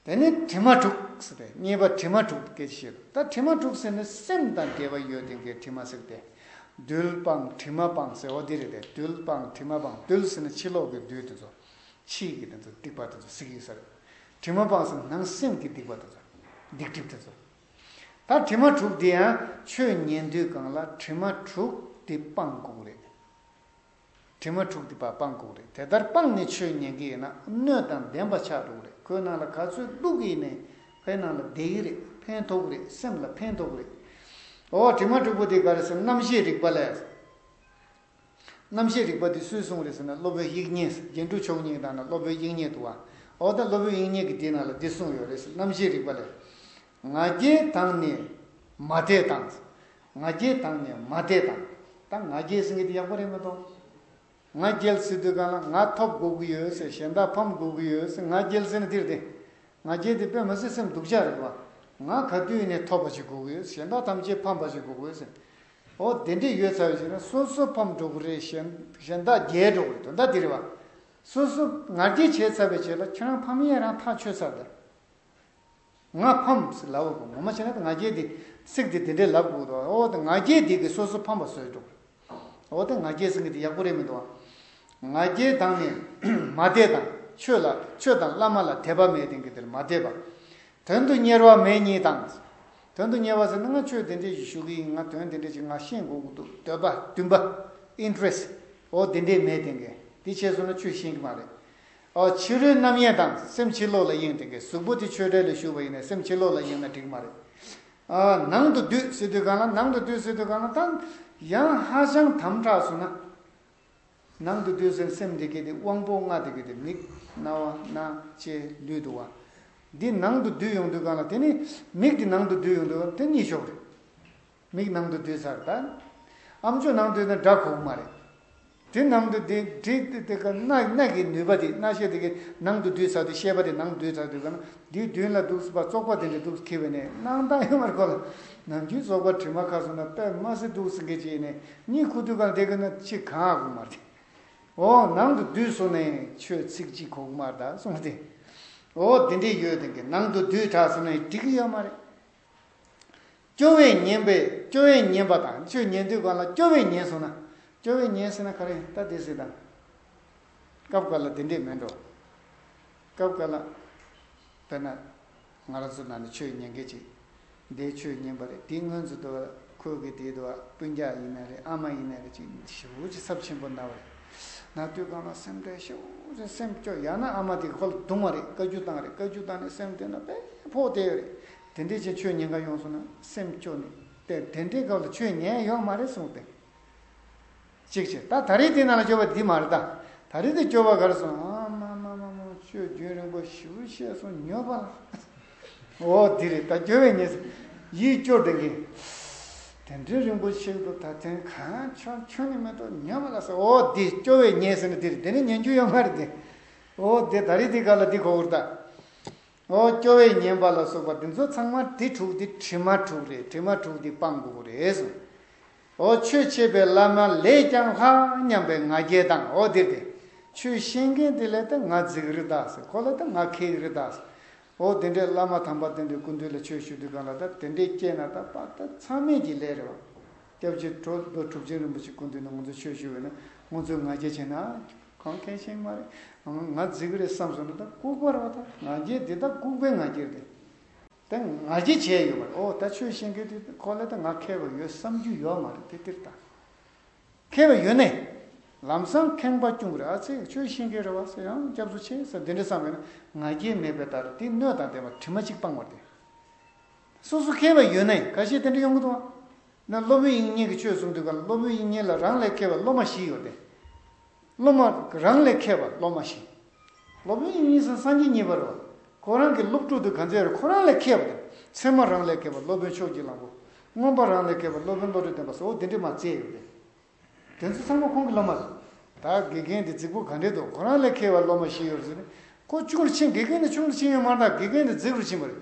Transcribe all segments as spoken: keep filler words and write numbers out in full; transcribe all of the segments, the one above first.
དེ་ནི་དྲི་མ་དྲུག་ཟེར་ཏེ། གཉིས་པ་དྲི་མ་དྲུག་སྐད་ཆ་བཤད་འདུག་ད་དྲི་མ་དྲུག་ཟེར་ནི་སེམས་དང་འབྲེལ་བ་ཡོད་དེ་གའི་དྲི་མ་ཟེར་ཏེ། རྡུལ་སྤངས་དྲི་མ་སྤངས་ཟེར་བ་འདི་རེད་དེ། རྡུལ་སྤངས་དྲི་མ་སྤངས། རྡུལ་ཟེར་ནི་ཕྱི་ལོགས་ཀྱི་རྡུལ་དེ་ཚོ། ཕྱིའི་གི་དེ་ཚོ་སྡིག་པ་དེ་ཚོ་སྲེག་ཡོད་ས་རེད། དྲི་མ་སྤངས་ཟེར་ནི་ནང་སེམས་ཀྱི་སྡིག་པ་དེ་ཚོ། སྡིག་སྒྲིབ་དེ་ཚོ། ད་དྲི་མ་དྲུག་འདི་ཡང་ཆོས་ཉན་དུས་སྒང་ལ་དྲི་མ་དྲུག་འདི་སྤང་དགོས་རེད། དྲི་མ་དྲུག་འདི་ཕར་སྤང་དགོས་རེད། དེ་ལྟར་སྤངས་ནས་ཆོས་ཉན་གྱི་ཡིན་ན་སྣོད་དང་ལྡན་པ་ཆགས་འགྲོ་གི་རེད། ཁོའི་ནང་ལ་ག་ཚོད་བླུགས་ཡིན་ནའི་ཁོའི་ནང་ལ་བསྡད་ཀྱི་རེད། ཕན་ཐོགས་ཀྱི་རེད། སེམས་ལ་ཕན་ཐོགས་ཀྱི་རེད། འོ་དྲི་མ་དྲུག་པོ་འདི་ག་རེ་ཟེར། རྣམ་ཤེས་རིག་པ་ལས། རྣམ་ཤེས་རིག་པ་འདི་སུས་གསུངས་རེད་ཟེར་ན། སློབ་དཔོན་དབྱིག་གཉེན། རྒྱན་དྲུག་མཆོག་གཉིས་དང་ནི་སློབ་དཔོན་དབྱིག་གཉེན་འདུག་བ། འོ་ད་སློབ་དཔོན་དབྱིག་གཉེན་གྱིས་འདི་ནང་ལ་འདི་གསུངས་ཡོད་རེད་ཟེར། རྣམ་ཤེས་རིག་པ་ལས། ང་རྒྱལ་དང་ནི་མ་དད་དང་། ང་རྒྱལ་དང་ནི་མ་དད་དང་། ད་ང་རྒྱལ་ཟེར་མཁན་འདི་ཡག་པོ་རེད་མ་གཏོགས། ང་རྒྱལ་ཟེར་དུས་སྒང་ལ་ང་ཐོབ་དགོས་ཀྱི་ཡོད་ཟེར། གཞན་དག་ཕམ་དགོས་ཀྱི་ཡོད་ཟེར། ང་རྒྱལ་ཟེར་ན་འདིར་དེ། ང་རྒྱལ་དེ་དཔེ་མི་སྲིད་སེམས་སྡུག་ཅག་རེད་བ། ང་ག་དུས་ནས་ཐོབ་པ་ཞིག་དགོས་ཀྱི་ཡོད། གཞན་དག་ཐམས་ཅད་ཕམ་པ་ཞིག་དགོས་ཀྱི་ཡོད་ཟེར། འོ་དེ་འདྲས་ཡོད་ཚར་བའི་ཕྱིར་ན་སོ་སོ་ཕམ་འགྲོ་གི་རེད། གཞན་གཞན་དག་རྒྱལ་འགྲོ་གི་རེད། དོན་དག་འདི་རེད་བ། སོ་སོ་ང་རྒྱལ་བྱས་ཚར་བའི་རྗེས་ལ་ཁྱེད་རང་ཕམ་ཡས་རང་ཐག་ཆོད་ཚར་འདུག་ང་ཕམ་ཟེར་ལབ་དགོས། ངོ་མ་བྱས་ན་ང་རྒྱལ་དེ་ཚིག་དེ་དེ་འདྲས་ལབ་དགོས་འདུག་འོ་དེ་ང་རྒྱལ་དེ་གིས་སོ་སོ་ཕམ་པ་བཟོས་འགྲོ། འོ་དེ་ང་རྒྱལ་ཟེར་མཁན་དེ་ཡག་པོ་རེད་མི་འདུག་ང་རྒྱལ་དང་ནི་མ་དད་དང་། ཆོས་ལ་ཆོས་དང་བླ་མ་ལ་དད་པ་མེད་མཁན་གྱི་དེར་མ་དད་པ། དོན་དུ་གཉེར་བ་མེད་གཉིས་དང་། དོན་དུ་གཉེར་བ་ཟེར་ན་ང་ཆོས་དེ་འདྲས་ཞིག་ཞུ་གི་ཡིན། ང་དོན་དེ་འདྲས་ཅིག་ང་ཤེས་དགོས་ཀྱི་འདུག་འདོད་པ་འདུན་པ། ཨིན་ཊི་རེ་སི་ཊི། འོ་དེ་འདྲས་མེད་མཁན་གྱི་དེ་བྱས་སོང་ན་ཆོས་ཤེས་ཀྱི་མ་རེད། ཨ། ཕྱི་རོལ་རྣམ་གཡེང་དང་། སེམས་ཕྱི་ལོགས་ལ་གཡེང་དེ་གའི་གཟུགས་པོ་དེ་ཆོས་འབྲེལ་ལ་ཞུགས་པ་ཡིན་ན་སེམས་ཕྱི་ལོགས་ལ་གཡེང་ན་འགྲིག་མ་རེད། ཨ། ནང་དུ་སྡུད་ཟེར་དུས་སྒང་ལ། ནང་དུ་སྡུད་ཟེར་དུས་སྒང་ལ་ད་ཡང་ཧ་ཅང་དམ་དྲགས་སོང་ན། ནང་དུ་སྡུད་ཟེར་སེམས་དེ་གའི་དེ་དབང་པོ་ལྔ་དེ་གའི་དེ་མིག་རྣ་བ་སྣ་ལྕེ་ལུས་འདུག་བ། འདི་ནང་དུ་སྡུད་ཡོང་དུས་སྒང་ལ། དེ་ནི་མིག་དེ་ནང་དུ་སྡུད་ཡོང་དུས་སྒང་ལ་དེ་གཉིད་ཤོར་རེད། མིག་ནང་དུ་སྡུད་ཚར་ད། ཨམ་ཅོག་ནང་སྡུད་ན་སྒྲ་གོ་གི་མ་རེད། དེ་ནང་དུ་དེ་དེ་དེ་དེ་ག་སྣ་སྣ་གི་ནུས་པ་དེ། སྣ་ཤེས་དེ་གི་ནང་དུ་སྡུད་ཚར་དུས། ཤེས་པ་དེ་ནང་དུ་སྡུད་ཚར་དུས་ག་ན་དེའི་མདུན་ལ་འདུག་པ་བཙོག་པ་དེ་འདྲ་འདུག་འཁྱེར་བས་ནས་སྣང་དག་ཡོད་མ་རེད། ཁོ་ལ་ནམ་རྒྱུན་བཙོག་པ་དྲི་མ་ཁ་སོང་ན་དཔེ་མ་སྲིད་འདུག་ཟེར་མཁན་ཅིག་ཡིན་ནས། གཉིད་ཁུག་དུས་ག་ན་དེ་གི་ན་ཅིག་གང་ཨ་གོ་མ་རེད། འོ་ནང་དུ་སྡུད་སོང་ནས་ཆོས་ཚིག་གཅིག་གོ་གི་མ་རེད་ད་གསུངས་ཏེ། འོ་དེ་འདྲས་ཡོད་དེ་གི་ནང་དུ་སྡུད་དྲགས་སོང་ན་འགྲིག་གི་ཡོད་མ་རེད། སྐྱོ་བས་ཉེན་པས། སྐྱོ་བས་ཉེན་པ་དང་། ཆོས་ཉན་དུས་སྒང་ལ་སྐྱོ་བས་ཉེན་སོང་ན། སྐྱོ་བས་ཉེན་ཟེར་ན་ག་རེ་ད་དེ་ཟེར་དང་། སྐབས་འགའ་ལ་དེ་འདྲས་མེད་འགྲོ། སྐབས་འགའ་ལ་དཔེར་ན་ང་རང་ཚོ་ནང་ནས་ཆོས་ཉན་མཁན་ཅིག་འདིའི་ཆོས་ཉན་པ་རེད། དེའི་སྔོན་ཚུད་དུ་ཁོས་གི་དེའི་དུ་སྤུན་ཀྱག་ཡིན་ན་རེད། ཨ་མ་ཡིན་ན་རེད། ཅིག་ཞེ་པོ་ཅིག་ཚབས་ཆེན་པོ་ན་བ་རེད། ན་དུས་སྒང་ལ་སེམས་ཁྲལ་ཞེ་པོ་ཅིག་སེམས་སྐྱོ། ཡང་ན་ཨ་མ་དེ་གི་ཁོ་ལ་རྡུང་བ་རེད། བཀའ་བཀྱོན་བཏང་རེད། བཀའ་བཀྱོན་བཏང་ནས་སེམས་དེ་ན་དཔེ་ཕོག་བསྡད་ཡོད་རེད། དེ་འདྲས་ཅིག་ཆོས་ཉན་ག་ཡོང་སོང་ན་སེམས་སྐྱོ་ནས་དེ་དེ་འདྲའི་སྐབས་ལ་ཆོས་ཉན་ཡོད་མ་རེད་གསུངས་ཏེ། གཅིག་བྱས། ད་ད་རེས་དེ་ནང་ལ་སྐྱོ་བ་འདི་མ་རེད་ད། ད་རེས་དེ་སྐྱོ་བ་ག་རེ་སོང་། ཨ་མ་མ་མ་མ། ཆོས་རྒྱུན་རིང་པོ་ཞེ་པོ་བཤད་སོང་། ཉོབ་པ་ལ། འོ་འདི་རེད་ད། སྐྱོ་བས་ཉེན་ཟེར། ཡིད་སྐྱོ་དེ་གི་དེ་འདྲའི་རིང་པོ་ཞིག་ཏུ་ད་དེ་གང་ཆོག་ཆོག་ནི་མེད་དོ། ཉོབ་པ་ལ་ཟེར། འོ་འདི་སྐྱོ་བས་ཉེན་ཟེར་ནི་འདི་རེད། དེ་ནི་ཉན་རྒྱུ་ཡོད་མ་རེད་དེ། འོ་དེ་ད་རེས་དེ་ག་ལ་འདི་གོ་བར་ད། འོ་སྐྱོ་བས་ཉེན་པ་ལ་སོགས་པ་འདི་ཚོ་ཚང་མ་དེ་དྲུག་དེ་དྲི་མ་དྲུག་རེད། དྲི་མ་དྲུག་དེ་སྤང་དགོས་རེད་གསུངས། འོ་ཆོས་འཆད་པའི་བླ་མ་ལས་ཀྱང་ལྷག་སྙམ་པའི་ང་རྒྱལ་དང་། འོ་འདིར་དེ་ཆོས་ཤེས་མཁན་དེ་ལས་ད་ང་རྫིག་རེད་ད་ཟེར། ཁོ་ལ་ད་ང་མཁས་རེད་ད་ཟེར། འོ་དེ་འདྲའི་བླ་མ་དམ་པ་དེ་འདྲའི་སྐུ་མདུན་ལ་ཆོས་ཞུ་དུས་སྒང་ལ་ད་དེ་འདྲའི་སྐྱེས་ན་ད་པ་ད་ཚང་མས་ཀྱི་ལས་རེད་བ། སྐྱབས་རྗེ་གྲོལ་རྡོ་གྲུབ་ཆེན་རིན་པོ་ཆེ་སྐུ་མདུན་ན་ང་ཚོ་ཆོས་ཞུ་བས་ན་ང་ཚོས་ང་རྒྱལ་བྱས་ན། གང་གལ་ཆེན་མ་རེད། ང་རྫིག་རེད་བསམ་སོང་ན་ད་ལྐུགས་པ་རེད་བ། ད་ང་རྒྱལ་འདི་ད་ལྐུགས་པའི་ང་རྒྱལ་རེད། ད་ང་རྒྱལ་བྱས་ཡོད་པ་རེད། ཨོ་ད་ཆོས་ཤེས་མཁན་དེ་ཁོ་ལ་ད་ང་མཁས་པ་ཡོད་བསམ་རྒྱུ་ཡོད་མ་རེད། དེ་དེར་ད་མཁས་པ་ཡོད་ནས་ལམ་སང་ཁེངས་པ་སྐྱུང་གི་རེད། ཨ་ཙི་ཆོས་ཤེས་མཁན་རེད་བ་ཟེར། ཡང་སྐྱབས་སུ་མཆི་ཟེར་འདི་འདྲ་བསམ་ཡོད་ན་ང་རྒྱལ་མེད་པའི་ལྟར་དེ་སྣོད་དང་ལྡན་པ་དྲི་མ་གཅིག་སྤངས་པ་རེད། སོ་སོ་མཁས་པ་ཡོད་ནས་ཁ་ཤས་དེ་འདྲ་ཡོང་གི་འདུག་ཨ། ན་སློབ་དཔོན་དབྱིག་གཉེན་གྱིས་ཆོས་གསུངས་དུས་སྒང་ལ་སློབ་དཔོན་དབྱིག་གཉེན་ལས་རང་ལས་མཁས་པ་སློབ་མ་བཞི་ཡོད་དེ། སློབ་མ་རང་ལས་མཁས་པ་སློབ་མ་བཞི། སློབ་དཔོན་དབྱིག་གཉེན་ཟེར་སངས་རྒྱས་གཉིས་པ་རེད་བ། ཁོ་རང་གི་སློབ་ཕྲུག་དེ་ག་ཚོད་རེད། ཁོ་རང་ལས་མཁས་པ་དེ། ཚད་མ་རང་ལས་མཁས་པ་སློབ་དཔོན་ཕྱོགས་ཀྱི་གླང་པོ། མངོན་པ་རང་ལས་མཁས་པ་སློབ་དཔོན་བློ་གྲོས་ལྡན་པ་སོགས་འོ་དེ་འདྲས་མ་བཙལ་ཡོད་དེ། དེ་ཚོ་ཚང་མ་ཁོང་གི་སློབ་མ་རེད། ད་དགེ་རྒན་དེ་རྫིག་པོ་ག་འདྲས་འདུག་ཁོ་རང་ལས་མཁས་པ་སློབ་མ་བཞི་ཡོད་ཟེར་ནས་ཁོ་ཆུང་རུ་ཕྱིན། དགེ་རྒན་དེ་ཆུང་རུ་ཕྱིན་ཡོད་མ་རེད། ད་དགེ་རྒན་དེ་རྫིག་རུ་ཕྱིན་པ་རེད།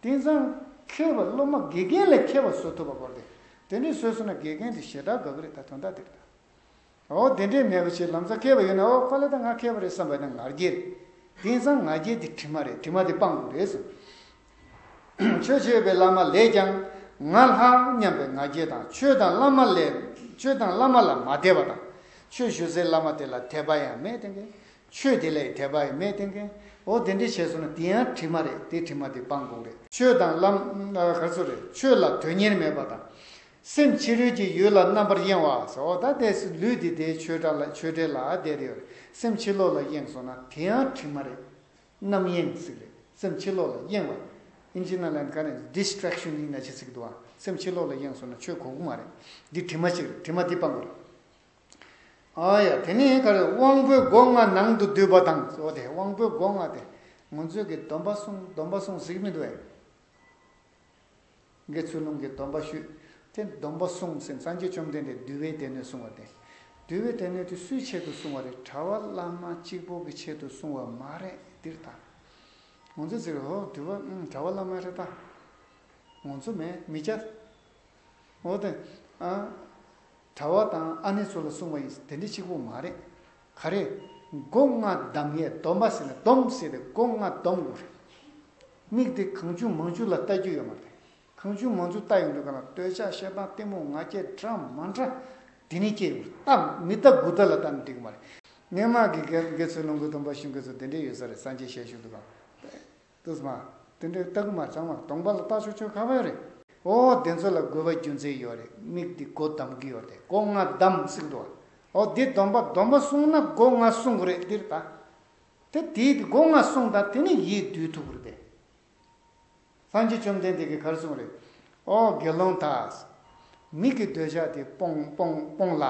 དེང་སང་མཁས་པ་སློབ་མ་དགེ་རྒན་ལས་མཁས་པ་བཟོ་ཐུབ་པ་དགོས་རེད། དེ་འདྲས་བཟོས་སོང་ན་དགེ་རྒན་དེ་ཞེ་དྲག་དགའ་གི་རེད། ད་དོན་དག་དེ་རེད་ད། འོ་དེ་འདྲས་མེད་པ་ཞིག་ལམ་སང་མཁས་པ་ཡོད་ན་འོ་ཁོ་ལ་ད་ང་མཁས་པ་རེད་བསམ་པ་ཡིན་ན་ང་རྒྱལ་རེད། དེང་སང་ང་རྒྱལ་དེ་དྲི་མ་རེད། དྲི་མ་དེ་སྤང་དགོས་རེད་ཟེར། ཆོས་བྱེད་པའི་བླ་མ་ལས་ཀྱང་ང་ལྷག་སྙམ་པའི་ང་རྒྱལ་དང་། ཆོས་དང་བླ་མ་ལས་ཆོས་དང་བླ་མ་ལ་མ་དད་པ་དང་། ཆོས་ཞུ་སའི་བླ་མ་དེ་ལ་དད་པ་ཡང་མེད་དེ་འགས། ཆོས་དེ་ལ་དད་པ་ཡང་མེད་དེ་འགས། འོ་དེ་འདྲ་བྱས་སོང་ན་དེ་ཡང་དྲི་མ་རེད། དེ་དྲི་མ་དེ་སྤང་དགོས་རེད། ཆོས་དང་བླ་ག་ཚོད་རེད། ཆོས་ལ་དོན་གཉེར་མེད་པ་དང་། སེམས་ཕྱི་རོལ་གྱི་ཡུལ་ལ་རྣམ་པར་གཡེང་བ་ཟེར། འོ་ད་དེ་ལུས་དེ་དེ་ཆོས་གྲྭ་ལ་ཆོས་གྲྭ་ལ་བསྡད་དེ་ཡོད་རེད། སེམས་ཕྱི་ལོགས་ལ་གཡེང་སོང་ན་དེ་ཡང་དྲི་མ་རེད། རྣམ་གཡེང་ཟེར་རེད། སེམས་ཕྱི་ལོགས་ལ་གཡེང་བ། ཨིན་ཇི་ནང་ལ་ག་ནས་distraction ཡིན་ན་ཅི་ཟེར་གི་འདུག་ཨ། སེམས་ཕྱི་ལོགས་ལ་གཡེང་སོང་ན་ཆོས་གོ་གི་མ་རེད། འདི་དྲི་མ་གཅིག་རེད། དྲི་མ་འདི་སྤང་དགོས་རེད། ཨ་ཡ། དེ་ནས་ག་རེ། དབང་པོའི་སྒོ་ལྔ་ནང་དུ་སྡུད་པ་དང་། འོ་དེ་དབང་པོའི་སྒོ་ལྔ་དེ་ང་ཚོས་ཀྱི་སྡོམ་པ་སྲུང་། སྡོམ་པ་སྲུང་ཟེར་གི་མི་འདུག་ཨེ། དགེ་ཚུལ་སློང་གི་སྡོམ་པ་ཞུས། དེ་སྡོམ་པ་སྲུང་ཟེར། སངས་རྒྱས་བཅོམ་ལྡན་འདས་འདུལ་བའི་སྡེ་སྣོད་གསུང་བ་དེ། འདུལ་བའི་སྡེ་སྣོད་དེ་སུའི་ཆེད་དུ་གསུང་བ་རེད། གྲྭ་པ་བླ་མ་གཅིག་པོ་གི་ཆེད་དུ་གསུང་བ་མ་རེད། འདིར་ད་ང་ཚོ་ཟེར། ཧོ་འདུལ་བ་ཨང་གྲྭ་པ་བླ་མ་རེད་ད། ང་ཚོ་མེད་མི་སྐྱ། འོ་དེ་ཨ། གྲྭ་པ་དང་ཨ་ནེ་ཚོ་ལ་གསུང་བ་ཡིན། དེ་འདྲ་གཅིག་པོ་མ་རེད། ག་རེ། སྒོ་ལྔ་བསྡམ་ཡས། སྡོམ་པ་ཟེར་ན་སྡོམ་ཟེར་ཏེ་སྒོ་ལྔ་སྡོམ་དགོས་རེད། མིག་དེ་གང་བྱུང་མང་བྱུང་ལ་ལྟ་རྒྱུ་ཡོད་མ་རེད། གང་བྱུང་མང་བྱུང་ལྟ་ཡོང་དུས་ག་ལ་འདོད་ཆགས་ཞེ་སྡང་གཏི་མུག་ང་རྒྱལ་འདྲ་མ་འདྲ་དེ་ནི་སྐྱེ་ཡོང་། ལྟ་མི་ལྟ་དགུ་ལྟ་ལ་ལྟ་ན་འགྲིག་གི་མ་རེད། སྔན་མ་གི་དགེ་དགེ་ཚུལ་སློང་གི་སྡོམ་པ་གཞུང་གི་ཚོ་དེ་འདྲས་ཡོད་ས་རེད། སངས་རྒྱས་ཞལ་བཞུགས་དུས་ག་ལ། ཏུས་མ། དེ་འདྲའི་ལྟ་གི་མ་ཚང་མ་སྡོམ་པ་ལ་ལྟ་ཆོག་ཆོག་ཁ་བ་རེད། ཨོ་དེ་ཚོ་ལ་དགོས་པ་རྒྱུ་མཚན་ཡོད་རེད། མིག་འདི་སྒོ་བསྡམ་གི་ཡོད་རེད། སྒོ་ལྔ་བསྡམ་ཟེར་གི་འདུག་བ། ཨོ་འདི་སྡོམ་པ་སྡོམ་པ་སྲུང་ན་སྒོ་ལྔ་སྲུང་གི་རེད། འདིར་ད། དེ་དེའི་སྒོ་ལྔ་སྲུང་དང་དེ་ནི་ཡིད་འདུལ་ཐུབ་ཀྱི་རེད་དེ། སངས་རྒྱས་བཅོམ་ལྡན་འདས་ཀྱིས་ག་རེ་གསུངས་རེད། ཨོ་དགེ་སློང་དག། མིག་གི་འདོད་ཆགས་དེ་སྤོང་སྤོང་སྤོང་ལ།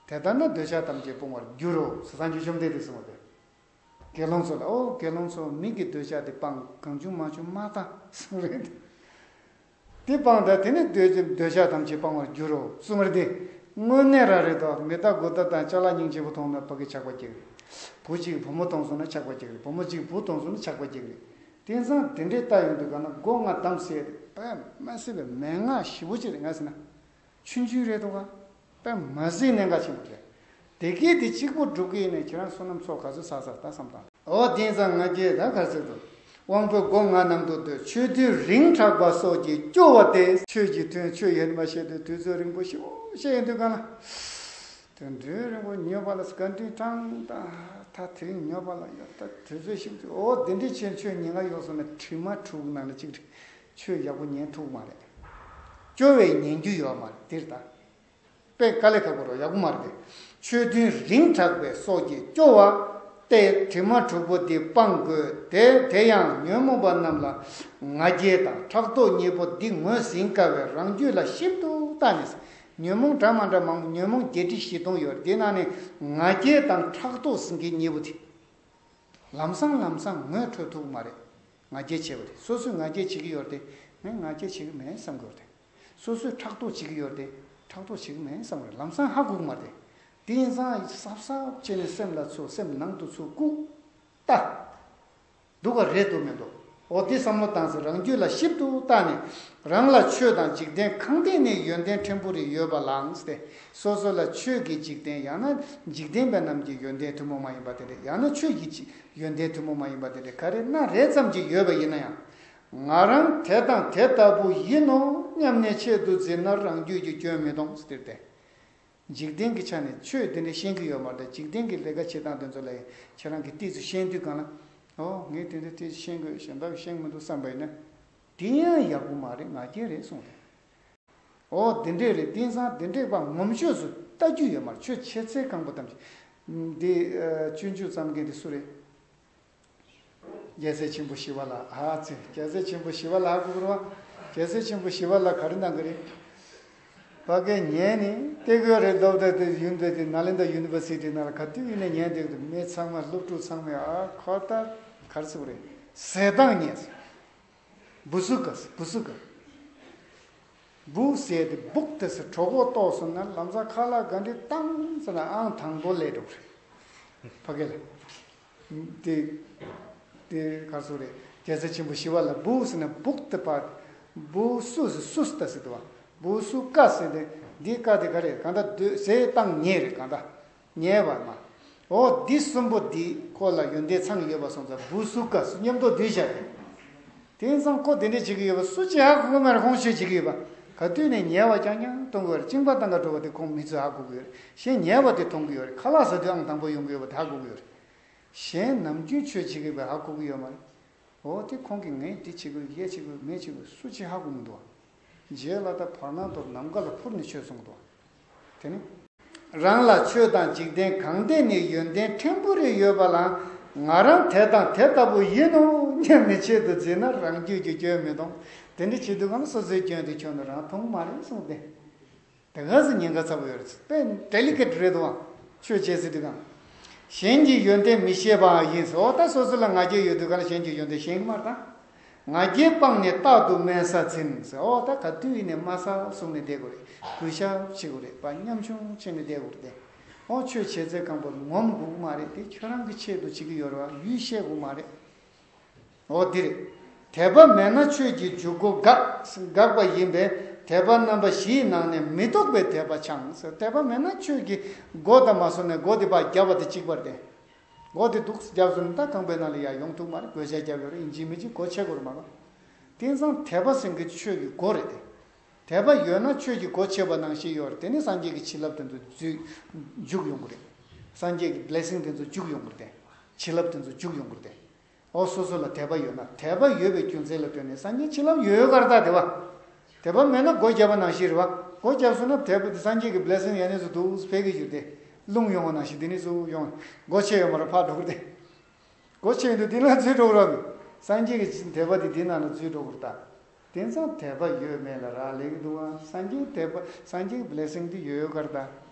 དེ་ལྟར་ན་འདོད་ཆགས་ཐམས་ཅད་སྤོང་བར་འགྱུར་རོ། སངས་རྒྱས་བཅོམ་ལྡན་འདས་གསུངས་པ་རེད། དགེ་སློང་ཚོ་ལ། ཨོ་དགེ་སློང་ཚོ་མིག་གི་འདོད་ཆགས་དེ་སྤང་། གང་བྱུང་མང་བྱུང་མ་ལྟ་གསུངས་རེད། དེ་སྤང་ད་དེ་ནི་འདོད་འདོད་ཆགས་ཐམས་ཅད་སྤང་བར་འགྱུར་རོ་གསུངས་རེད་དེ། དངོས་གནས་ར་རེད་དོ། མི་ལྟ་དགུ་ལྟ་དང་ཅ་ལག་སྙིང་རྗེ་པོ་མཐོང་ན་ཕ་གི་ཆགས་པ་སྐྱེ་གི་རེད། བུ་གཅིག་བུ་མོ་མཐོང་སོང་ན་ཆགས་པ་སྐྱེ་གི་རེད། བུ་མོ་གཅིག་བུ་མཐོང་སོང་ན་ཆགས་པ་སྐྱེ་གི་རེད། དེང་སང་དེ་འདྲའི་ལྟ་ཡོང་དུས་ག་ན་སྒོ་ལྔ་བསྡམས་ཟེར་དཔེ་མ་སྲིད་པའི་མན་ངག་ཞེ་པོ་ཅིག་རེད། ང་ཟེར་ན། ཆུང་ཆུང་རེད་འདུག་ག་དཔེ་མ་སྲིད་གནད་འགག་ཆེན་པོ་རེད། དེ་གས་དེ་གཅིག་པོ་སྒྲུབ་ཀྱི་ཡིན་ནའི་ཁྱེད་རང་བསོད་ནམས་ཚོགས་ག་ཚོད་བསགས་བསགས་ད་བསམ་དང་། འོ་དེང་སང་ང་རྒྱལ་ད་ག་ཚོད་འདུག་དབང་པོའི་སྒོ་ལྔ་ནང་དུ་སྡོད། ཆོས་དུས་རིང་དྲགས་པ་སོགས་ཀྱིས་སྐྱོ་བ་སྟེ། ཆོས་ཀྱི་དོན་ཆོས་ཡོད་མ་ཤེས་དུས་དུས་ཚོད་རིང་པོ་ཞེ་པོ་བཤད་ཡོང་དུས་ག་ལ། དོན་འདྲའི་རིང་པོ་ཉོབ་པ་ལ་བཀའ་དྲིན་དྲང་ད། ད་དེ་རིང་ཉོབ་པ་ལ་ཡོད་ད། དུས་ཚོད་ཞིག་ཏུ་འོ་དེ་འདྲའི་ཆེན་ཆོས་ཉན་ག་ཡོང་སོང་ན་དྲི་མ་དྲུག་ནང་ནས་གཅིག་རེད། ཆོས་ཡག་པོ་ཉན་ཐུབ་མ་རེད། སྐྱོ་བས་ཉན་རྒྱུ་ཡོད་མ་རེད། དེར་ད་དཔེ་དཀའ་ལས་ཁག་པོ་རོ་ཡག་པོ་མ་རེད་དེ། ཆོས་དུས་རིང་དྲགས་པའི་སོགས་ཀྱིས་སྐྱོ་བ་སྟེ། དྲི་མ་དྲུག་པོ་འདི་སྤང་དགོས་ཏེ། དེ་ཡང་ཉོན་མོངས་པ་རྣམས་ལ་ང་རྒྱལ་དང་ཕྲག་དོག་གཉིས་པོ་འདི་ངོས་ཟིན་དཀའ་བས་རང་རྒྱུད་ལ་ཞིབ་ཏུ་བལྟས་ནས། ཉོན་མོངས་འདྲ་མ་འདྲ་མང་པོ། ཉོན་མོངས་བརྒྱད་ཁྲི་བཞི་སྟོང་ཡོད་རེད། དེ་ནང་ནས་ང་རྒྱལ་དང་ཕྲག་དོག་ཟེར་མཁན་གཉིས་པོ་དེ། ལམ་སང་ལམ་སང་ངོས་འཕྲོད་ཐུབ་ཀྱི་མ་རེད། ང་རྒྱལ་ཆེ་བ་རེད། སོ་སོས་ང་རྒྱལ་བྱེད་ཀྱི་ཡོད་རེད་དེ། ངས་ང་རྒྱལ་བྱེད་ཀྱི་མེད་བསམ་གྱི་ཡོད་རེད་དེ། སོ་སོས་ཕྲག་དོག་བྱེད་ཀྱི་ཡོད་རེད་དེ། ཕྲག་དོག་བྱེད་ཀྱི་མེད་བསམ་གྱི་རེད། ལམ་སང་ཧ་གོ་གི་མ་རེད་དེ། དེ་ཡིན་ཙང་གཟབ་གཟབ་བྱས་ནས་སེམས་ལ་ཚུར། སེམས་ནང་དུ་ཚུར་བཀུག་ལྟ། འདུག་ག་རེད་འདུག་མི་འདུག་འོ་དེ་བསམ་བློ་བཏང་ཚེ་རང་རྒྱུད་ལ་ཞིབ་ཏུ་བལྟས་ནས། རང་ལ་ཆོས་དང་འཇིག་རྟེན་གང་སྟེང་ནས་ཡོན་ཏན་ཕྲན་བུ་རེ་ཡོད་པ་ལའང་སྟེ། སོ་སོ་ལ་ཆོས་ཀྱི་འཇིག་རྟེན། ཡང་ན་འཇིག་རྟེན་པ་རྣམས་ཀྱི་ཡོན་ཏན་ཐུན་མོང་མ་ཡིན་པ་དེ་འདྲ། ཡང་ན་ཆོས་ཀྱི་ཡོན་ཏན་ཐུན་མོང་མ་ཡིན་པ་དེ་འདྲ་ག་རེ་སྣ་རེ་ཙམ་ཅིག་ཡོད་པ་ཡིན་ན་ཡང་། ང་རང་དེ་དང་དེ་ལྟ་བུ་ཡིན་ནོ་སྙམ་ནས་ཆེད་དུ་འཛིན་ན་རང་རྒྱུད་ཀྱི་སྐྱོན་མི་གཏོང་ཟེར་ཏེ། འཇིག་རྟེན་གྱི་ཆ་ནས་ཆོས་དེ་འདྲ་ཤེས་ཀྱི་ཡོད་མ་རེད། འཇིག་རྟེན་གྱི་ལས་ཀ་བྱེད་སྟངས་དེ་ཚོ་ལ་ཡང་ཁྱེད་རང་གིས་ཏོག་ཙམ་ཤེས་དུས་གང་ལ། ཨོ་ངས་དེ་འདྲ་ཏོག་ཙམ་ཤེས་དགོས། གཞན་དག་ཤེས་མི་འདུག་བསམ་པ་ཡིན་ན། དེ་ཡང་ཡག་པོ་མ་རེད། ང་རྒྱལ་རེད་གསུངས་ཏེ། ཨོ་དེ་འདྲས་རེད། དེང་སང་དེ་འདྲས་པ་ངོམ་ཤོས་སུ་ལྟ་རྒྱུ་ཡོད་མ་རེད། ཆོས་ཆེ་ཚད་གང་པོ་ཐམས་ཅད་འདི་སྤྱོད་འཇུག་བརྩམས་མཁན་དེ་སུ་རེད། རྒྱལ་སྲས་ཆེན་པོ་ཞི་བ་ལྷ། ཨ་ཙི། རྒྱལ་སྲས་ཆེན་པོ་ཞི་བ་ལྷ་གོ་གི་རེད་པ། རྒྱལ་སྲས་ཆེན་པོ་ཞི་བ་ལྷ་ག་རེ་གནང་གི་རེད། ཕ་གིར་ཉན་ནས་ཏེ་གོ་རེ་ལོབ་དེ་དེ་ཡུན་དེ་དེ་ནཱ་ལེནྡྲ་ཡུ་ནི་ཝར་སི་ཊི་ནང་ལ་ག་དུས་ཡིན་ནའི་ཉན་བསྡད་ཀྱི་འདུག་མི་ཚང་མ་སློབ་ཕྲུག་ཚང་མས་ཨ་ཁོ་ད་ག་རེ་ཟེར་དགོས་རེད། ཟས་གདང་ཉལ་སོང་། བུ་སུ་ཀ་བུ་སུ་ཀ་བུ་ཟེར་དེ་སྦུག་དེ་སེ་གྲོད་ཁོག་ལྟོགས་སོང་ན་ལམ་སང་ཁ་ལག་ག་འདྲ་བཏང་ཟེར་ན་ཨང་དང་པོ་སླེབས་འགྲོ་གི་རེད། ཕ་གི་ལ། དེ་དེ་ག་རེ་ཟེར་དགོས་རེད། རྒྱལ་སྲས་ཆེན་པོ་ཞི་བ་ལྷ་བུ་ཟེར་ན་སྦུག་དེ་པ། བུ་སུ་ཟེར་སུ་ཟེར་ད་ཟེར་དུ་བ། བུ་སུ་ཀ་ཟེར་དེ་འདི་ཀ་དེ་ག་རེད། གང་ལྟར་སྡོད་ཟས་བཏང་ཉལ་རེད། གང་ལྟར་ཉལ་བ་མ། འོ་འདི་གསུམ་པོ་འདི་ཁོ་ལ་ཡོན་ཏན་ཚང་ཡོད་པ་སོང་ཙང་བུ་སུ་ཀ་སུ་མཉམ་དུ་སྡུད་བྱ་རེད། དེང་སང་ཁོ་དེ་འདྲ་བྱེད་ཀྱི་ཡོད་པ་སུ་གཅིག་ཧ་གོ་གི་མ་རེད། ཁོང་ཆོས་བྱེད་ཀྱི་ཡོད་པ་ག་དུས་ནས་ཉལ་བ་རྐྱང་རྐྱང་གཏོང་གི་ཡོད་རེད། གཅིན་པ་བཏང་ག་འགྲོ་བ་དེ་ཁོང་མི་ཚོས་ཧ་གོ་གི་ཡོད་རེད། གཞན་ཉལ་བ་དེ་མཐོང་གི་ཡོད་རེད། ཁ་ལག་ཟ་དུས་ཨང་དང་པོ་ཡོང་གི་ཡོད་པ་དེ་ཧ་གོ་གི་ཡོད་རེད། གཞན་ནམ་རྒྱུན་ཆོས་བྱེད་ཀྱི་ཡོད་པ་ཧ་གོ་གི་ཡོད་མ་རེད། འོ་དེ་ཁོང་གིས་ངས་འདི་བྱེད་དགོས་ཡེ་བྱེད་དགོས་མེ་བྱེད་དགོས་སུ་གཅིག་ཧ་གོ་མི་འདུག་བ། རྗེས་ལ་ད་བར་སྣང་དུ་ནམ་མཁའ་ལ་འཕུར་ནས་ཆོས་གསུངས་འདུག་བ། དེ་ནི། རང་ལ་ཆོས་དང་འཇིག་རྟེན་གང་སྡེ་ནས་ཡོན་ཏན་ཕྲན་བུ་རེ་ཡོད་པ་ལ་ང་རང་དེ་དང་དེ་ལྟ་བུ་ཡིན་ནོ་སྙམ་ནས་ཆེད་དུ་འཛིན་ན་རང་རྒྱུད་ཀྱི་སྐྱོན་མི་མཐོང་། དེ་འདྲ་བྱེད་དུས་གང་ལ་སོ་སོའི་སྐྱོན་དེ་ཁྱོན་ནས་རང་མཐོང་མ་རེད་གསུངས་ཏེ། དེ་ག་ཚོད་ཉེན་ཁ་ཚ་པོ་ཡོད་རེད། དཔེ་ཌེ་ལི་ཀེ་ཊི་རེད་འདུག་ཨང་། ཆོས་བྱེད་ཟེར་དུས་གང་། གཞན་གྱི་ཡོན་ཏན་མི་ཤེས་པའང་ཡིན་ཟེར། འོ་ད་སོ་སོ་ལ་ང་རྒྱལ་ཡོད་དུས་གང་ལ་གཞན་གྱི་ཡོན་ཏན་ཤེས་ཀྱི་མ་རེད་ད། ང་རྒྱལ་སྤངས་ནས་རྟག་ཏུ་དམན་ས་འཛིན་ཟེར། འོ་ད་ག་དུས་ཡིན་ནས་དམའ་ས་བཟུང་ནས་བསྡད་དགོས་རེད། གུས་ཞབས་བྱེད་དགོས་རེད་པ། ཉམ་ཆུང་བྱས་ནས་བསྡད་དགོས་རེད་དེ། འོ་ཆོས་བྱེད་ཚད་གང་པོར་ངོམ་དགོས་ཀྱི་མ་རེད་དེ། ཁྱོད་རང་གི་ཆེད་དུ་བྱེད་ཀྱི་ཡོད་རེད་བ། ཡུལ་ཤེས་དགོས་མ་རེད། འོ་འདི་རེད། དད་པ་མེད་ན་ཆོས་ཀྱི་འཇུག་སྒོ་འགག་འགག་པ་ཡིན་པས། དད་པ་རྣམ་པ་བཞིའི་ནང་ནས་མི་ལྡོག་པའི་དད་པ་འཆང་ཟེར། དད་པ་མེད་ན་ཆོས་ཀྱི་སྒོ་དང་མ་སོང་ནས་སྒོ་དེ་ཕར་བརྒྱབ་པ་དེ་གཅིག་པ་རེད། སྒོ་དེ་འདུག་བརྒྱབ་སོང་ན་ད་ཁང་པའི་ནང་ལ་ཡར་ཡོང་ཐུབ་མ་རེད། བགོ་བཤའ་བརྒྱབ་ཡོད་རེད། ཡིན་གཅིག་མིན་གཅིག་སྒོ་ཕྱེ་དགོས་རེད་མ་གཏོགས། དེང་སང་དད་པ་ཟེར་མཁན་ཆོས་ཀྱི་སྒོ་རེད་དེ། དད་པ་ཡོད་ན་ཆོས་ཀྱི་སྒོ་ཕྱེ་བ་ནང་བཞིན་ཡོད་རེད། དེ་ནི་སངས་རྒྱས་ཀྱི་བྱིན་རླབས་དེ་ཚོ་འཇུག་འཇུག་ཡོང་གི་རེད། སངས་རྒྱས་ཀྱི་བི་ལེ་སིང་དེ་ཚོ་འཇུག་ཡོང་གི་རེད་དེ། བྱིན་རླབས་དེ་ཚོ་འཇུག་ཡོང་གི་རེད་དེ། འོ་སོ་སོ་ལ་དད་པ་ཡོད་ན། དད་པ་ཡོད་པའི་རྒྱུ་མཚན་ལ་ལྟོས་ནས་སངས་རྒྱས་བྱིན་རླབས་ཡོད་ཡོད་ག་རེད་ད། དེ་བ། དད་པ་མེད་ན་སྒོ་བརྒྱབ་པ་ནང་བཞིན་རེད་བ། སྒོ་བརྒྱབ་སོང་ན་དད་པ་དེ་སངས་རྒྱས་ཀྱི་བི་ལེ་སིང་ཡ་ནས་སུ་འདུག་ཕེབས་ཀྱི་ཡོད་དེ། རླུང་ཡོང་བ་ནང་བཞིན་དེ་ནས་སུ་ཡོང་། སྒོ་ཕྱེ་ཡོད་མ་རེད། ཕར་འགྲོ་གི་རེད་དེ། སྒོ་ཕྱེ་ཡོང་དུས་དེ་ལ་འཛུལ་འགྲོ་གི་རེད། སངས་རྒྱས་ཀྱི་དད་པ་དེ་དེ་ནང་ལ་འཛུལ་འགྲོ་གི་རེད་ད། དེང་སང་དད་པ་ཡོད་མེད་ལ་རག་ལས་ཀྱི་འདུག་ཨ། སངས་རྒྱས་དད་པ་སངས་རྒྱས་ཀྱི་བི་ལེ་སིང་དེ་ཡོད་ཡོད་ག་རེད་ད།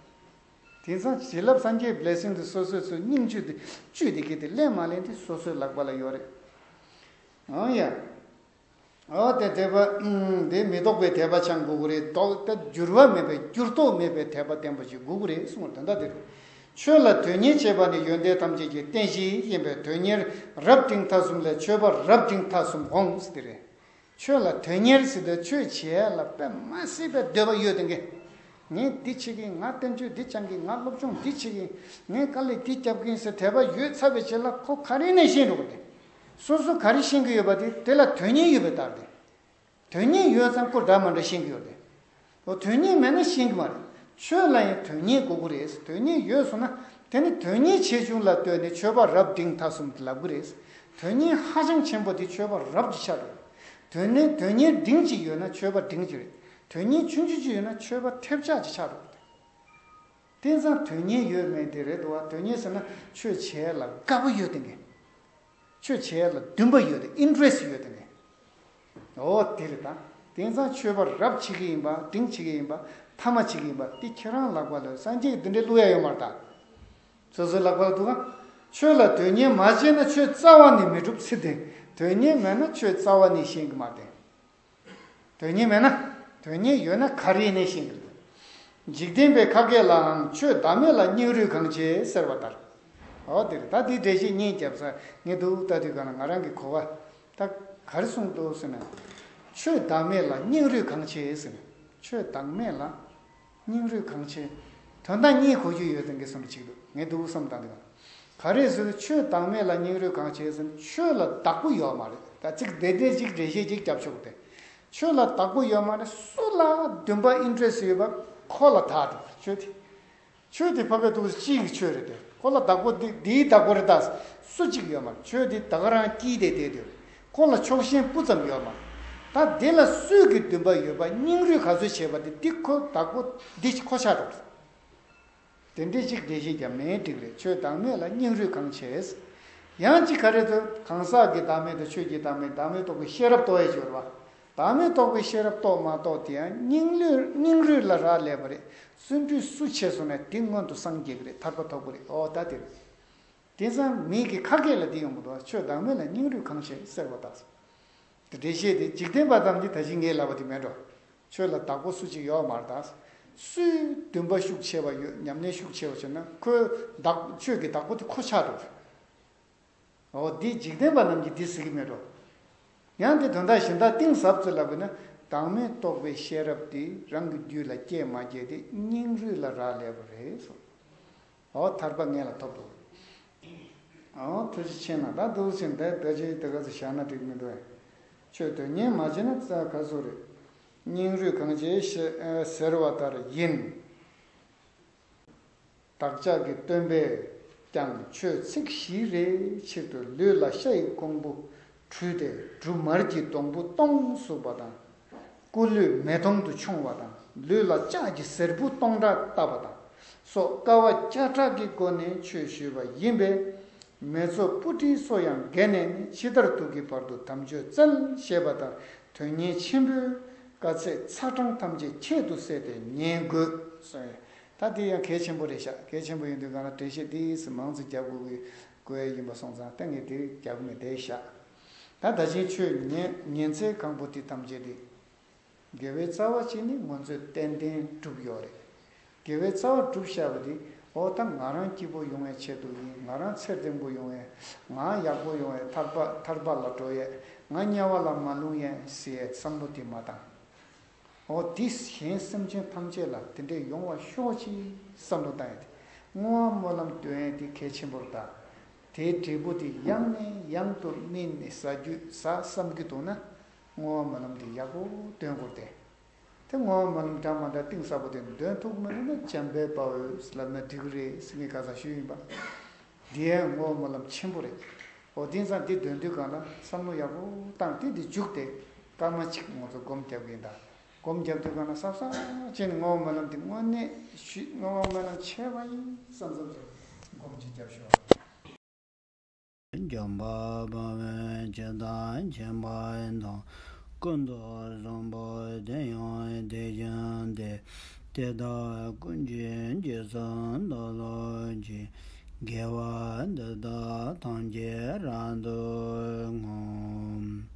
དེང་སང་བྱིན་རླབས་སངས་རྒྱས་བི་ལེ་སིང་དེ་སོ་སོས་སུ་སྙིང་བཅུད་དེ་བཅུད་དེ་གི་དེ་ལེན་མ་ལེན་དེ་སོ་སོའི་ལག་པ་ལ་ཡོད་རེད། འོ་ཡ། འོ་དེ་དད་པ་ཨུམ་དེ་མི་ལྡོག་པའི་དད་པ་འཆང་དགོས་ཀྱི་རེད། ལྡོག་ད་འགྱུར་བ་མེད་པའི་འགྱུར་ལྡོག་མེད་པའི་དད་པ་བརྟན་པོ་ཞིག་དགོས་ཀྱི་རེད་གསུངས་པ་དོན་དག་དེ་རེད། ཆོས་ལ་དོན་གཉེར་བྱེད་པ་ནི་ཡོན་ཏན་ཐམས་ཅད་ཀྱི་རྟེན་གཞི་ཡིན་པས། དོན་གཉེར་རབ་འབྲིང་ཐ་གསུམ་ལས་མཆོད་པ་རབ་འབྲིང་ཐ་གསུམ་འོང་ཟེར་དེ་རེད། ཆོས་ལ་དོན་གཉེར་ཟེར་དུས་ཆོས་བྱེད་ཡ་ལ་དཔེ་མ་སྲིད་པའི་འདོད་པ་ཡོད་དེ་འགས། ངས་འདི་བྱེད་ཀྱི་ཡིན། ང་བསྟན་བཅོས་འདི་སྦྱང་གི་ཡིན། ང་སློབ་སྦྱོང་འདི་བྱེད་ཀྱི་ཡིན། ངས་དཀའ་ལས་འདི་རྒྱབ་ཀྱི་ཡིན་ཟེར་དད་པ་ཡོད་ཚར་བའི་རྗེས་ལ་ཁོ་ག་རེ་ནས་ཤེས་འགྲོ་གི་རེད། སོ་སོ་ག་རེ་ཤེས་ཀྱི་ཡོད་པ་དེ་དེ་ལ་དོན་གཉེར་ཡོད་པའི་རྟགས་རེད། དོན་གཉེར་ཡོད་ཙང་ཁོ་འདྲ་མ་འདྲ་ཤེས་ཀྱི་ཡོད་རེད། འོ་དོན་གཉེར་མེད་ན་ཤེས་ཀྱི་མ་རེད། ཆོས་ལ་ཡང་དོན་གཉེར་དགོས་ཀྱི་རེད། དོན་གཉེར་ཡོད་སོང་ན་དེ་ནི་དོན་གཉེར་ཆེ་ཆུང་ལ་ལྟོས་ནས་མཆོད་པ་རབ་འབྲིང་ཐ་གསུམ་དེ་ལབ་ཀྱི་རེད། དོན་གཉེར་ཧ་ཅང་ཆེན་པོ་དེ་མཆོད་པ་རབ་ཅིག་ཆགས་འགྲོ་གི་རེད། དོན་གཉེར་དོན་གཉེར་འབྲིང་ཅིག་ཡོད་ན་མཆོད་པ་འབྲིང་ཅིག་རེད། དོན་གཉེར་ཆུང་ཆུང་ཅིག་ཡོད་ན་མཆོད་པ་ཐེབས་ཆག་ཅིག་ཆགས་འགྲོ་གི་རེད། དེང་སང་དོན་གཉེར་ཡོད་མེད་དེ་རེད་འདུག་བ། དོན་གཉེར་ཟེར་ན་ཆོས་བྱེད་ཡ་ལ་དགའ་པོ་ཡོད་དེ་ངས། ཆོས་བྱེད་ཡ་ལ་འདུན་པ་ཡོད་དེ། ཨིན་ཊི་རེ་སི་ཊི་ཡོད་དེ་ངས། འོ་དེ་རེད་ད། དེང་སང་མཆོད་པ་རབ་བྱེད་ཀྱི་ཡིན་པ་འབྲིང་བྱེད་ཀྱི་ཡིན་པ་ཐ་མ་བྱེད་ཀྱི་ཡིན་པ་དེ་ཁྱེད་རང་ལག་པ་ལ་སངས་རྒྱས་ཀྱིས་འདི་འདྲའི་བླུག་ཡ་ཡོད་མ་རེད་ད། སོ་སོའི་ལག་པ་ལ་འདུག་ག། ཆོས་ལ་དོན་གཉེར་མ་བྱས་ན་ཆོས་རྩ་བ་ནས་མི་འགྲུབ་ཟེར་ཏེ། དོན་གཉེར་མེད་ན་ཆོས་རྩ་བ་ནས་ཤེས་ཀྱི་མ་རེད། དོན་གཉེར་མེད་ན། དོན་གཉེར་ཡོད་ན་ག་རེ་ཡིན་ནའི་ཤེས་ཀྱི་རེད། འཇིག་རྟེན་པའི་ཁ་སྐད་ལའང་ཆོས་བདག་མེད་ལ་སྙིང་རུས་གང་ཆེ་ཟེར་བ་ལྟར། འོ་དེ་རེད། ད་འདི་འགྲེལ་བཤད་གཉིས་བརྒྱབ་ས་ངས་འདུག་ལྟ་དུས་གང་ལ་ང་རང་གི་གོ་བ་ད་ག་རེ་གསུངས་འདུག་ཟེར་ན། ཆོས་བདག་མེད་ལ་སྙིང་རུས་གང་ཆེ་ཟེར་ན། ཆོས་བདག་མེད་ལ་སྙིང་རུས་གང་ཆེ། དོན་དག་གཉིས་གོ་རྒྱུ་ཡོད་དེ་འགའི་སོང་གཅིག་འདུག་ངས་འདུག་བསམ་བཏང་དུས་གང་ལ། ག་རེ་ཟེར་ན་ཆོས་བདག་མེད་ལ་སྙིང་རུས་གང་ཆེ་ཟེར་ན་ཆོས་ལ་བདག་པོ་ཡོད་མ་རེད། ད་ཚིག་དེ་འདྲས་ཅིག་འགྲེལ་བཤད་ཅིག་རྒྱབ་ཆོག་སྟེ། ཆོས་ལ་བདག་པོ་ཡོད་མ་རེད། སུ་ལ་འདུན་པ་ཨིན་ཊི་རེ་སི་ཊི་ཡོད་པ་ཁོ་ལ་བདག་འགྲོ་ཆོས་དེ། ཆོས་དེ་ཕ་གི་ཐུག་སྤྱི་ཡི་ཆོས་རེད་དེ། ཁོ་ལ་བདག་པོ་དེ་དེའི་བདག་པོ་རེད་ད། སུ་གཅིག་ཡོད་མ་རེད། ཆོས་དེ་ད་ག་རང་དཀྱིལ་དེ་བསྡད་དེ་རེད། ཁོ་ལ་ཕྱོགས་ཞེན་སྤུ་ཙམ་ཡོད་མ་རེད། ད་དེ་ལ་སུས་ཀྱི་འདུན་པ་ཡོད་པ་སྙིང་རུས་ག་ཚོད་བྱས་པ་དེ་དེ་ཁོ་བདག་པོ་དེ་ཁོ་ཆགས་འགྲོ་རེད། དེ་འདྲས་ཅིག་འགྲེལ་བཤད་རྒྱབ་ནའི་འགྲིག་རེད། ཆོས་བདག་མེད་ལ་སྙིང་རུས་གང་ཆེ། ཡང་ཅིག་ག་རེ་ཟེར། གང་ཟག་གི་བདག་མེད་དང་ཆོས་ཀྱི་བདག་མེད། བདག་མེད་རྟོགས་པའི་ཤེས་རབ་རྟོགས་ཡས་ཅིག་ཡོད་རེད་བ། བདག་མེད་རྟོགས་པའི་ཤེས་རབ་རྟོགས་མ་རྟོགས་དེ་ཡང་སྙིང་རུས་སྙིང་རུས་ལ་རག་ལས་པ་རེད། བརྩོན་འགྲུས་སུ་ཆེ་སོང་ན་དེ་སྔོན་དུ་སངས་རྒྱས་ཀྱི་རེད། ཐར་པ་ཐོབ་ཀྱི་རེད། འོ་ད་དེ་རེད། དེང་སང་མི་གི་ཁ་སྐད་ལ་དེ་ཡོང་གི་འདུག་ཆོས་བདག་མེད་ལ་སྙིང་རུས་གང་ཆེ་ཟེར་བ་དང་། དེ་འགྲེལ་བཤད་དེ་འཇིག་རྟེན་པ་ཐམས་ཅད་ད་གིན་ངས་ལབ་པ་དེ་མེད་འགྲོ། ཆོས་ལ་བདག་པོ་སུ་གཅིག་ཡོད་མ་རེད་ད། སུའི་འདུན་པ་ཤུགས་ཆེ་བ་ཡོད། ཉམས་ལེན་ཤུགས་ཆེ་བ་བྱས་ན་ཁོའི་བདག་ཆོས་ཀྱི་བདག་པོ་དེ་ཁོ་ཆགས་འགྲོ། འོ་འདི་འཇིག་རྟེན་པ་རྣམས་ཀྱིས་འདི་ཟེར་གྱི་མེད་འགྲོ། ཡང་དེ་དོན་དག་གཞན་དག་གཏིང་ཟབ་ཙམ་ལབ་དགོས་ན་བདག་མེད་རྟོགས་པའི་ཤེས་རབ་དེ་རང་གི་རྒྱུད་ལ་སྐྱེས་མ་སྐྱེས་དེ་སྙིང་རུས་ལ་རག་ལས་པ་རེད་གསུངས། འོ་ཐར་པ་ངེད་ལ་ཐོབ་འགྲོ། ཨོ་ཐུགས་རྗེ་ཆེ་གནང་། ད་འདུག་ཟིན་དེ་ད་ཅི་དེ་ག་ཚོད་བཞག་ན་འགྲིག་མི་འདུག་ཆོས་དོན་གཉེར་མ་བྱས་ན་རྩ་ག་ཚོད་རེད། སྙིང་རུས་གང་བྱེད་ཞེས་ཟེར་བ་ལྟར་ཡིན། བདག་ཅག་གི་སྟོན་པས་ཀྱང་ཆོས་ཚིག་བཞི་རེའི་ཕྱིར་དུ་ལུས་ལ་ཤ་ཡི་ཀོང་བུ་བྲུས་ཏེ་འབྲུ་མར་གྱི་སྡོང་བུ་སྟོང་བཙུགས་པ་དང་། སྐུ་ལུས་མེ་དོང་དུ་མཆོང་བ་དང་། ལུས་ལ་ལྕགས་ཀྱི་ཟེར་བུ་སྟོང་ཕྲག་བཏབ་པ་དང་སོགས་དཀའ་བ་བརྒྱ་ཕྲག་གི་སྒོ་ནས་ཆོས་ཞུས་པ་ཡིན་པས། མེ་ཚོགས་སྤུ་གྲིའི་སོ་ཡང་བརྒལ་ནས་ནི་ཕྱི་ལྟར་དུག་གི་བར་དུ་དམ་ཆོས་བཙལ་ཞེས་པ་ལྟར་དོན་གཉེར་ཆེན་པོས་དཀའ་ཚེགས་ཚ་གྲང་ཐམས་ཅད་ཁྱད་དུ་བསད་དེ་ཉན་དགོས་གསུངས་ཡོད། ད་དེ་ཡང་གལ་ཆེན་པོ་རེད་ཤག་གལ་ཆེན་པོ་ཡིན་དུས་གང་ལ་འགྲེལ་བཤད་ཏིས་མང་ཙམ་རྒྱབ་དགོས་ཀྱི་དགོས་ཡ་ཡིན་པ་སོང་ཙང་ད་ངས་དེ་རྒྱབ་ཀྱི་མེད་བསྡད་ཤག་ད་ད་ཕྱིན་ཆོས་ཉན་ཉན་ཚེ་གང་པོ་དེ་ཐམས་ཅད་དེ། དགེ་བའི་རྩ་བ་གཅིག་ནི་ང་ཚོས་ཏན་ཏན་བསྒྲུབས་ཡོད་རེད། དགེ་བའི་རྩ་བ་བསྒྲུབས་བཞག་པ་དེ་འོ་ད་ང་རང་སྐྱིད་པོ་ཡོང་བའི་ཆེད་དུ་ཡིན། ང་རང་ཚེ་བརྟན་པོ་ཡོང་བའི། ང་ཡག་པོ་ཡོང་བའི། ཐར་པ་ཐར་པ་ལ་འགྲོ་ཡས། ང་དམྱལ་བ་ལ་མ་ལྷུང་ཡས་ཟེར་ཡས་བསམ་བློ་དེ་མ་བཏང་། འོ་དེ་གཞན་སེམས་ཅན་ཐམས་ཅད་ལ་དེ་འདྲས་ཡོང་བ་ཤོག་ཅིག་བསམ་བློ་བཏང་ཡས་དེ། བསྔོ་བ་སྨོན་ལམ་འདོན་ཡས་དེ་གལ་ཆེན་པོ་རེད་ད། དེའི་འབྲས་བུ་དེ་ཡང་ནས་ཡང་དུ་སྨིན་ནས་ཟ་རྒྱུ་ཟ་བསམ་གྱི་འདུག་ན། བསྔོ་བ་སྨོན་ལམ་དེ་ཡག་པོ་འདོན་དགོས་ཏེ། དེ་བསྔོ་བ་སྨོན་ལམ་འདྲ་མ་འདྲ་གཏིང་ཟབ་པོ་དེ་འདོན་ཐུབ་མེད་ན་འཇམ་དཔལ་དཔའ་བོས་ལབ་ན་འགྲིག་གི་རེད་ཟེར་ངས་ཁ་སང་ཞུས་ཡིན་པ། འདི་ཡང་བསྔོ་བ་སྨོན་ལམ་ཆེན་པོ་རེད། འོ་དེང་སང་འདི་འདོན་དུས་གང་ལ་བསམ་བློ་ཡག་པོ་བཏང་སྟེ་འདི་འཇུག་སྟེ་སྐར་མ་གཅིག་ང་ཚོ་སྒོམ་རྒྱབ་ཀྱི་ཡིན་ད། སྒོམ་རྒྱབ་དུས་གང་ལ་སབ་སབ་བྱས་ནས་བསྔོ་བ་སྨོན་ལམ་འདི་དངོས་གནས་ཞུ་བསྔོ་བ་སྨོན་ལམ་ཆེ་བ་ཡིན་བསམ་བསམ་བྱས་སྒོམ་གཅིག་རྒྱབ་ཤོག་འཇམ་དཔལ་དཔའ་བོས་ཇི་ལྟར་མཁྱེན་པ་དང་། ཀུན་ཏུ་བཟང་པོ་དེ་ཡང་དེ་བཞིན་ཏེ། དེ་དག་ཀུན་གྱི་རྗེས་སུ་བདག་སློབ་ཅིང་། དགེ་བ་འདི་དག་ཐམས་ཅད་རབ་ཏུ་བསྔོ།